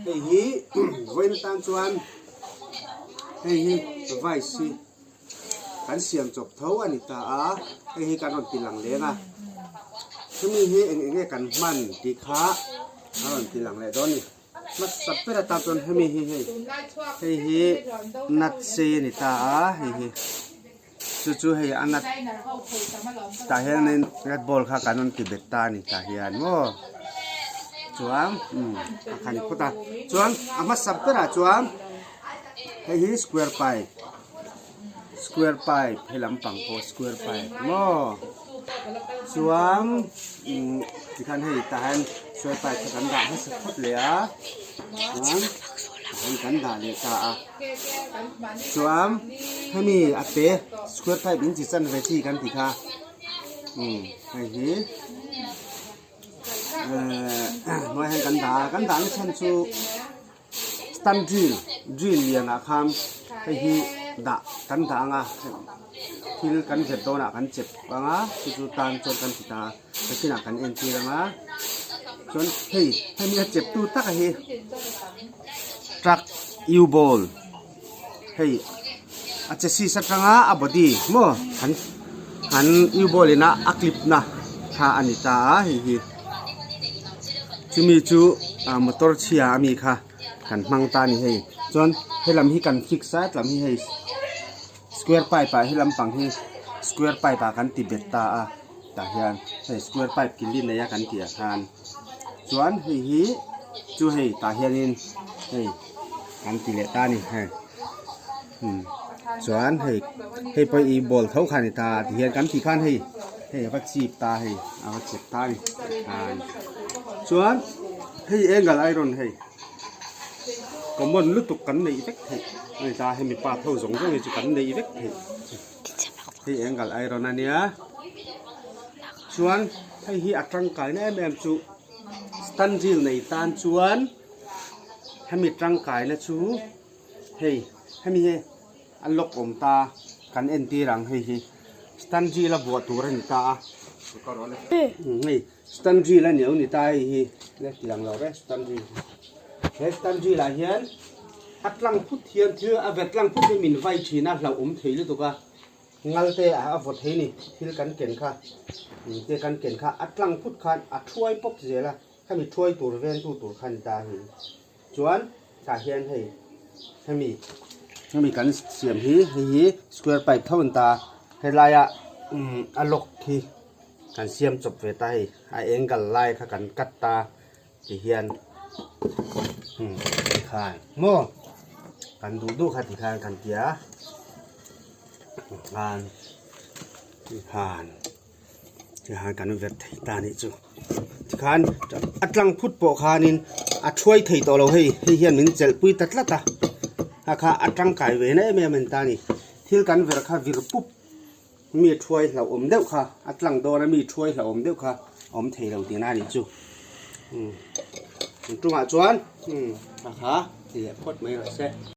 Hei hi vawiin atan chuan hei hi vice hi kan siam chawp tho a ni ta a, hei hi kan rawn ti lang leng a. Chumi hi eng eng nge kan hman tih kha a rawn ti lang leh dawn a ni. Hmasa ber atan chuan hemi hi hei hei hi nut sei a ni ta a hei hi chu chu hei a nut tah hianin red ball kha kan rawn ti bet ta a ni tah hian maw chuan umm a kha ni phawt a chuan a hmasa berah chuan hei hi square pipe square pipe he lampang pawh square pipe maw chuan umm tikhan hei tah hian square pipe kha kan dah hmasa phawt leh a chuan tikhan kan dah leh ta a chuan hemi a te square pipe in chi chan ve chi kan tih kha umm hei hi ehh hnuaiah hian kan dah a kan dahna chhan chu. Stand drill drill lianah khan hei hi dah kan dah ang a thil kan zet dawnah kan chep ang a chu chu tan chuan kan ti ta a nakinah kan entir ang a chuan hei hemi a chep tu tak a hi truck u ball hei a chassis atanga a body maw an an u ball ina a clip na kha a ni ta a hei hi chumi chu ah motor chhia ami kha kan hmang ta a ni hei chuan helam hi kan fix a hetlam hi hei square pipe ah helam pang hi square pipe ah kan ti bet ta a tah hian hei square pipe ki li nei a kan tih ah khan chuan hei hi chu hei tah hianin hei kan ti leh ta a ni hei umm chuan hei hei pawh i ball tho kha a ni ta ti hian kan tih khan hei hei a va chip ta hei a va chep ta a ni tikhan chuan hei angle iron hei common lutuk kan neih vek theih a ni ta hemi part ho zawng zawng hi chu kan neih vek theih. Hei angle iron a nia chuan hei hi a tangkaina em em chu stand drill nei tan chuan hemi tangkaina chu hei hemi hi a lock awm ta kan entir ang hei hi stand drill a vuah tur a ni ta a hei stand drill a ni lo ni ta hei hi la ti lang lo ve stand drill he stand drill ah hian a tlang phut hian thil a vet tlang phut hi min vai thin a hlauhawm thei lutuk a ngal te a vaw thei ni thil kan ken kha te kan ken kha a tlang phut khan a thuai pawp zel a khami thuai tur ven tu tur kha ni ta hi chuan tah hian hei hemi hemi kan siam hi hei hi square pipe tho a ni ta helaia umm a lock hi kan siam chawp ve ta hei a angle lai kha kan cut ta. Ti hian umm tikhan maw kan duh duh kha tikhan kan ti a tikhan tikhan tikhan kan vet thei ta anih chu tikhan a tlang phut pawh khanin a thuai thei tawh lo hei hei hian min chelh pui ta tlat a kha kha a tangkai ve na em em a ni ta a ni thil kan ver kha vir pup. Mi thuai hlauhawm deuh kha a tlang dawn a mi thuai hlauhawm deuh kha a awm thei lo tihna a nih chu umm tungah chuan umm a kha ti leh phawt mai rawh se.